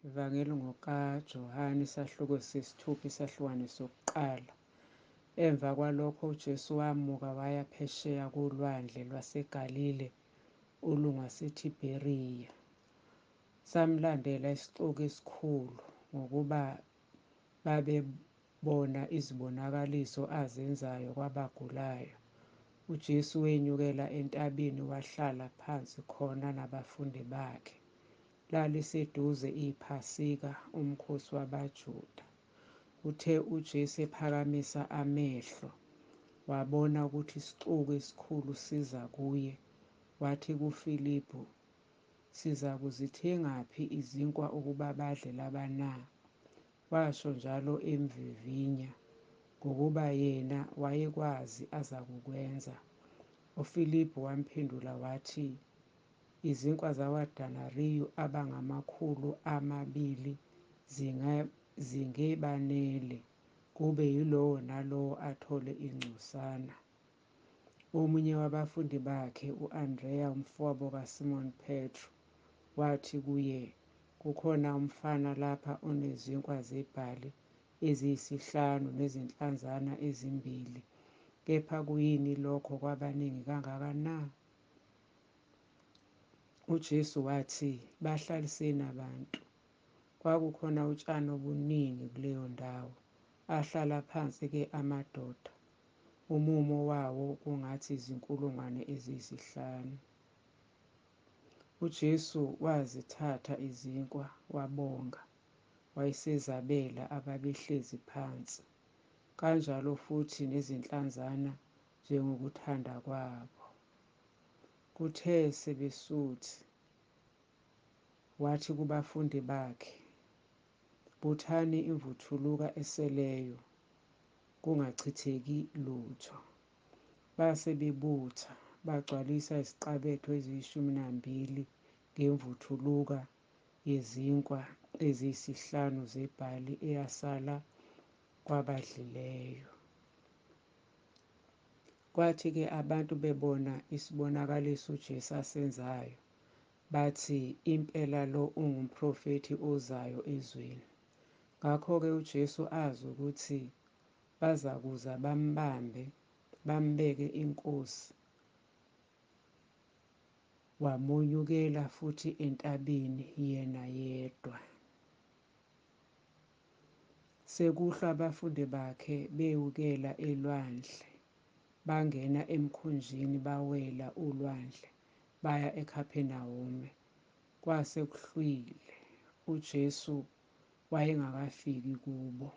Ivangeli ngokaJohane isahluko sesithupha isahlukwane sokuqala. Emva kwalokho uJesu wamuka waya phesheya kolwandle lwaseGalile olungaseThibheriya. Samlandela isixuku esikhulu, ngokuba babebona izibonakaliso azenzayo kwabagulayo. UJesu wenyukela entabeni wahlala phansi khona nabafundi bakhe. Laliseduze iPhasika, umkhosi wabaJuda. Kuthe uJesu ephakamisa amehlo, wabona ukuthi isixuku esikhulu siza kuye, wathi kuFiliphu, "Siza kuzithengaphi izinkwa ukuba badle laba na?" Washo njalo emvivinya, ngokuba yena wayekwazi azakukwenza. UFiliphu wamphendula wathi, "Izinkwa zawadenariyu abangama-200 zingebanele, kube yilowo nalowo athole ingcosana." Omunye wabafundi bakhe, u-Andreya umfowabo kaSimoni Petru, wathi kuye, "Kukhona umfana lapha onezinkwa zebhali eziyisihlanu nezinhlanzana ezimbili, kepha kuyini lokho kwabaningi kangaka na?" UJesu wathi, "Bahlaliseni abantu." Kwakukhona utshani obuningi kuleyo ndawo. Ahlala phansi-ke amadoda, umumo wawo kungathi izinkulungwane eziyisihlanu. UJesu wazithatha izinkwa, wabonga, wayesezabela ababehlezi phansi, kanjalo futhi nezinhlanzana njengokuthanda kwabo. Kuthe sebesuthi, wathi kubafundi bakhe, "Buthani imvuthuluka eseleyo, kungachitheki lutho." Base bebutha, bagcwalisa iziqabetho eziyi-12 ngemvuthuluka yezinkwa eziyisihlanu zebhali eyasala kwabadlileyo. Kwathi-ke abantu bebona isibonakaliso uJesu asenzayo, bathi, "Impela lo ungumprofethi ozayo ezweni." Ngakho-ke uJesu azi ukuthi bazakuza bambambe, bambeke inkosi, wamonyukela futhi entabeni yena yedwa. Sekuhlwa abafundi bakhe bewukela elwandle, bangena emkhunjini bawela ulwandle, baya eKhaphenawume. Kwase kuhlwile, uJesu wayengakafiki kubo.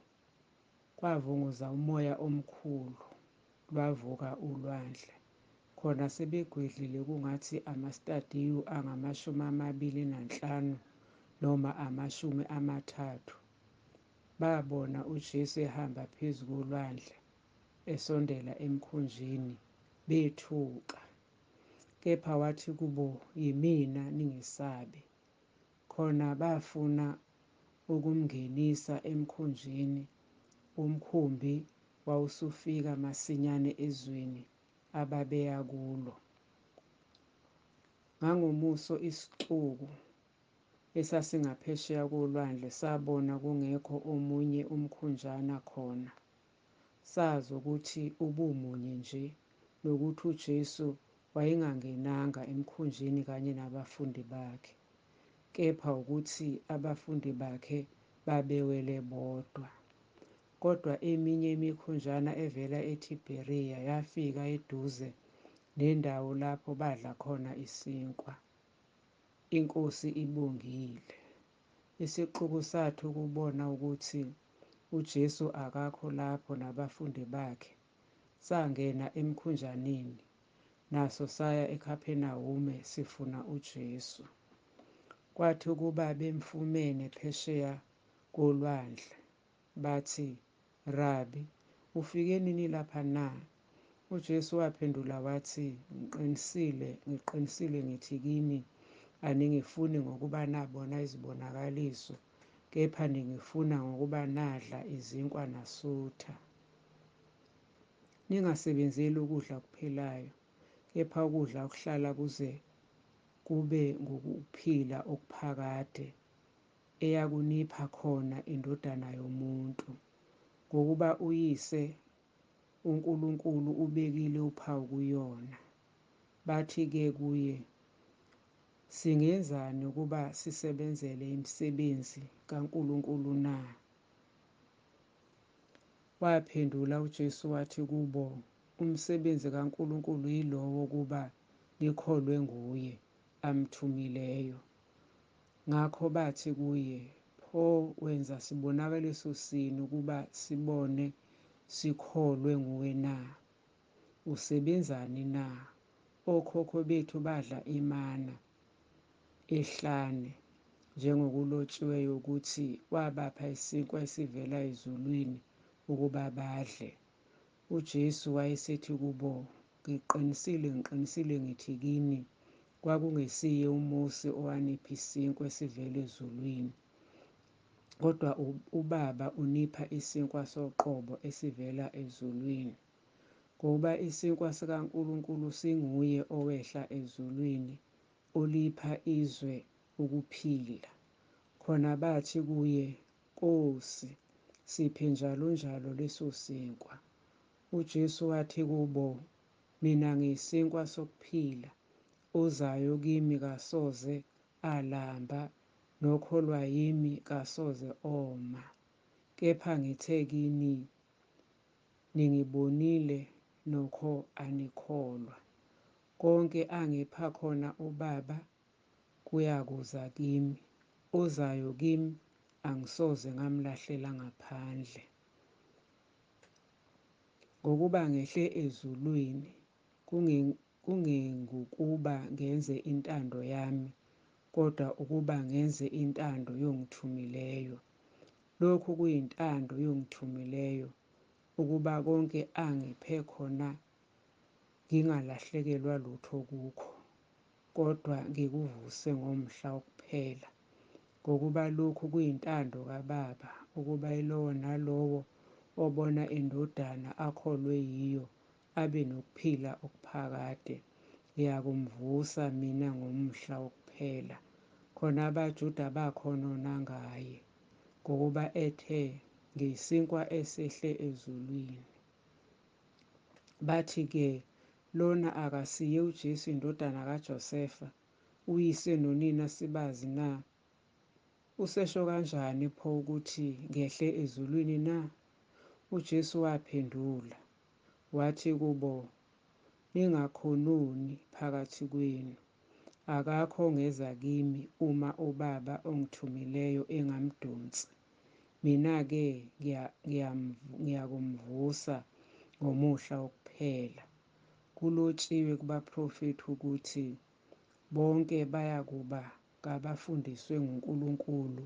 Kwavunguza umoya omkhulu, lwavuka ulwandle. Khona sebegwedlile kungathi amastadiyu angama-25 noma 30. Babona uJesu ehamba phezu kolwandle, esondela emkhunjini, bethuka. Kepha wathi kubo, "Yimina, ningesabi." Khona bafuna ukumngenisa emkhunjini, umkhumbi wawusufika masinyane ezweni ababeya kulo. Ngangomuso isixuku esasingaphesheya kolwandle sabona kungekho omunye umkhunjana khona, sazi ukuthi ubumunye nje, nokuthi uJesu wayengangenanga emkhunjini kanye nabafundi bakhe, kepha ukuthi abafundi bakhe babewele bodwa. Kodwa eminye imikhunjana evela eThibheriya yafika eduze nendawo lapho badla khona isinkwa, iNkosi ibongile. Isixuku sathi ukubona ukuthi uJesu akakho lapho nabafundi bakhe, sangena emkhunjaneni, naso saya eKhaphenawume sifuna uJesu. Kwathi ukuba bemfumene phesheya kolwandle, bathi, "Rabi, ufike nini lapha na?" UJesu waphendula wathi, "Ngiqinisile, ngiqinisile ngithi kini, aningifuni ngokuba nabona izibonakaliso, kepha ningifuna ngokuba nadla izinkwa nasutha. Ningasebenzeli ukudla okuphelayo, kepha ukudla okuhlala kuze kube ngukuphila okuphakade, eyakunipha khona iNdodana yomuntu. Ngokuba uYise uNkulunkulu ubekile uphawu kuyona. Bathi-ke kuye, Singenzani ukuba sisebenzele imisebenzi kaNkulunkulu na? Waphendula uJesu wathi kubo, Umsebenzi kaNkulunkulu yilowo ukuba nikholwe nguye amthumileyo. Ngakho bathi kuye, Pho wenza sibonakaliso sini ukuba sibone sikholwe nguwe na? Usebenzani na? Okhokho bethu badla imana ehlane, njengokulotshiweyo ukuthi, Wabapha isinkwa esivela ezulwini ukuba badle. UJesu wayesethi kubo, Ngiqinisile, ngiqinisile ngithi kini, kwakungesiye uMose owanipha isinkwa esivela ezulwini, kodwa uBaba unipha isinkwa soqobo esivela ezulwini. Ngokuba isinkwa sikaNkulunkulu singuye owehla ezulwini, olipha izwe ukuphila. Khona bathi kuye, Nkosi, siphe njalonjalo leso sinkwa. UJesu wathi kubo, Mina ngiyisinkwa sokuphila, ozayo kimi kasoze alamba, nokholwa yimi kasoze oma. Kepha ngithe kini, Ningibonile, nokho anikholwa. Konke angipha khona uBaba kuyakuza kimi, ozayo kimi angisoze ngamlahlela ngaphandle. Ngokuba ngehle ezulwini, kungengukuba ngenze intando yami, kodwa ukuba ngenze intando yongithumileyo. Lokhu kuyintando yongithumileyo, ukuba konke angiphe khona ngingalahlekelwa lutho kukho, kodwa ngikuvuse ngomhla wokuphela. Ngokuba lokhu kuyintando kaBaba, ukuba yilowo nalowo obona iNdodana akholwe yiyo abe nokuphila okuphakade. Ngiyakumvusa mina ngomhla wokuphela. Khona abaJuda bakhonona ngaye, ngokuba ethe, Ngiyisinkwa esehle ezulwini. Bathi-ke, Lona akasiye uJesu indodana kaJosefa, uyise nonina sibazi na? Usesho kanjani pho ukuthi, Ngehle ezulwini na? UJesu waphendula, wathi kubo, Ningakhononi phakathi kwenu. Akakho ongeza kimi, uma uBaba ongithumileyo engamdonsi, mina-ke ngiyakumvusa ngomuhla wokuphela. Kulotshiwe kubaprofethi ukuthi, Bonke bayakuba ngabafundiswe nguNkulunkulu.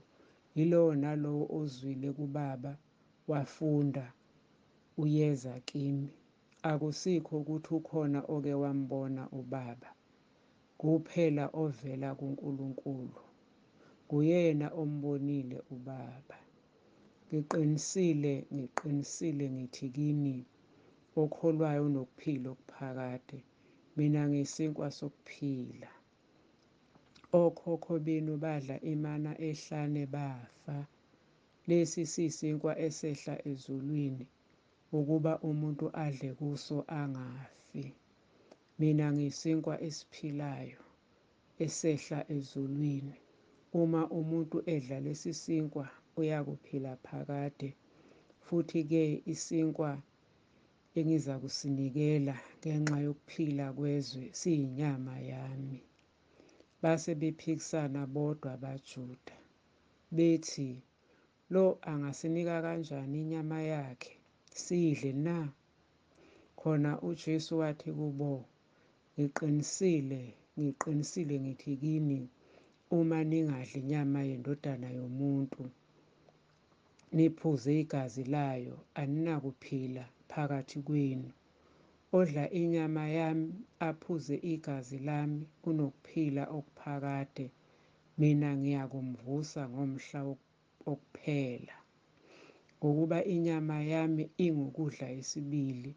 Yilowo nalowo ozwile kuBaba, wafunda, uyeza kimi. Akusikho ukuthi ukhona oke wambona uBaba, kuphela ovela kuNkulunkulu, nguyena ombonile uBaba. Ngiqinisile, ngiqinisile ngithi kini, okholwayo unokuphila okuphakade. Mina ngiyisinkwa sokuphila. Okhokho benu badla imana ehlane bafa. Lesi siyisinkwa esehla ezulwini, ukuba umuntu adle kuso angafi. Mina ngiyisinkwa esiphilayo, esehla ezulwini. Uma umuntu edla lesi sinkwa, uyakuphila phakade. Futhi-ke isinkwa engizakusinikela ngenxa yokuphila kwezwe siyinyama yami. Base bephikisana bodwa abaJuda, bethi, Lo angasinika kanjani inyama yakhe, siyidle na? Khona uJesu wathi kubo, Ngiqinisile, ngiqinisile ngithi kini, uma ningadli inyama yeNdodana yomuntu, niphuze igazi layo, aninakuphila phakathi kwenu. Odla inyama yami, aphuze igazi lami, unokuphila okuphakade, mina ngiyakumvusa ngomhla wokuphela. Ngokuba inyama yami ingukudla isibili,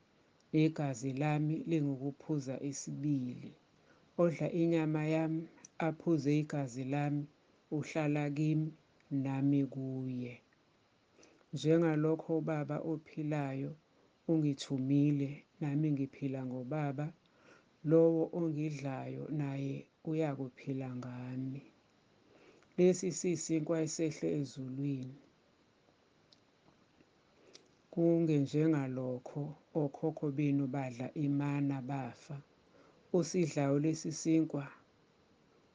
negazi lami lingukuphuza isibili. Odla inyama yami, aphuze igazi lami, uhlala kimi, nami kuye. Njengalokho uBaba ophilayo ungithumile, nami ngiphila ngoBaba, lowo ongidlayo naye uyakuphila ngami. Lesi sisinkwa esehle ezulwini, kungenjengalokho okhokho benu badla imana bafa. Osidlayo lesi sinkwa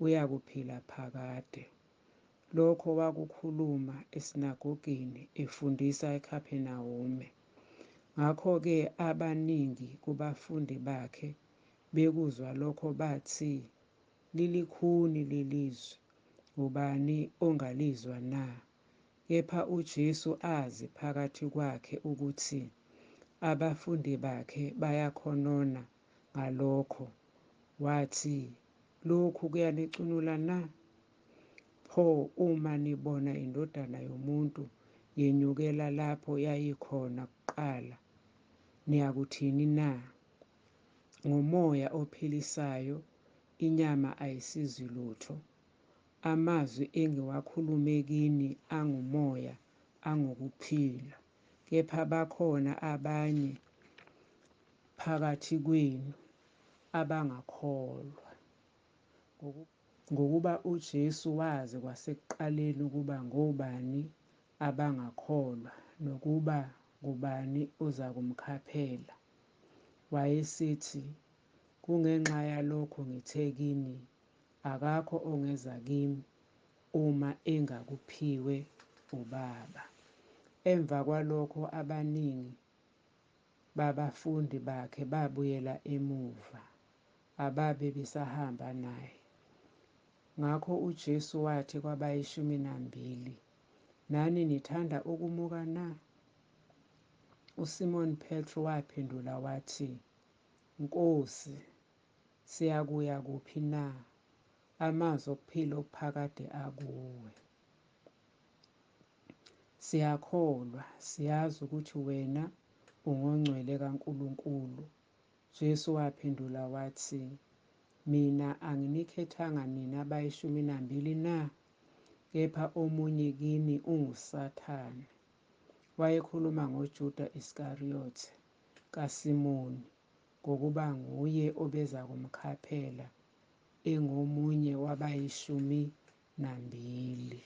uyakuphila phakade. Lokho wakukhuluma esinagogeni efundisa eKhaphenawume. Ngakho-ke abaningi kubafundi bakhe bekuzwa lokho bathi, Lilikhuni lelizwi, ngubani ongalizwa na? Kepha uJesu azi phakathi kwakhe ukuthi abafundi bakhe bayakhonona ngalokho, wathi, Lokhu kuyanicunula na? Pho, uma nibona iNdodana yomuntu yenyukela lapho yayikhona kuqala, niyakuthini na? Ngumoya ophilisayo, inyama ayisizi lutho. Amazwi engiwakhulume kini angumoya, angukuphila. Kepha bakhona abanye phakathi kwenu abangakholwa. Ngokuba uJesu wazi kwasekuqaleni ukuba ngobani abangakholwa, nokuba ngubani ozakumkhaphela. Wayesithi, Kungenxa yalokho ngithe kini, Akakho ongeza kimi, uma engakuphiwe uBaba. Emva kwalokho abaningi babafundi bakhe babuyela emuva, ababe besahamba naye. Ngakho uJesu wathi kwabayishumi nambili, Nani nithanda ukumuka na? USimoni Petru waphendula wathi, Nkosi, siyakuya kuphi na? Amazwi okuphila okuphakade akuwe. Siyakholwa, siyazi ukuthi wena ungoNgcwele kaNkulunkulu. Jesu waphendula wathi, Mina anginikhethanga nina abayishumi nambili na? Kepha omunye kini unguSathane. Wayekhuluma ngoJuda Iskariyothe kaSimoni, ngokuba nguye obezakumkhaphela, engomunye wabayishumi nambili.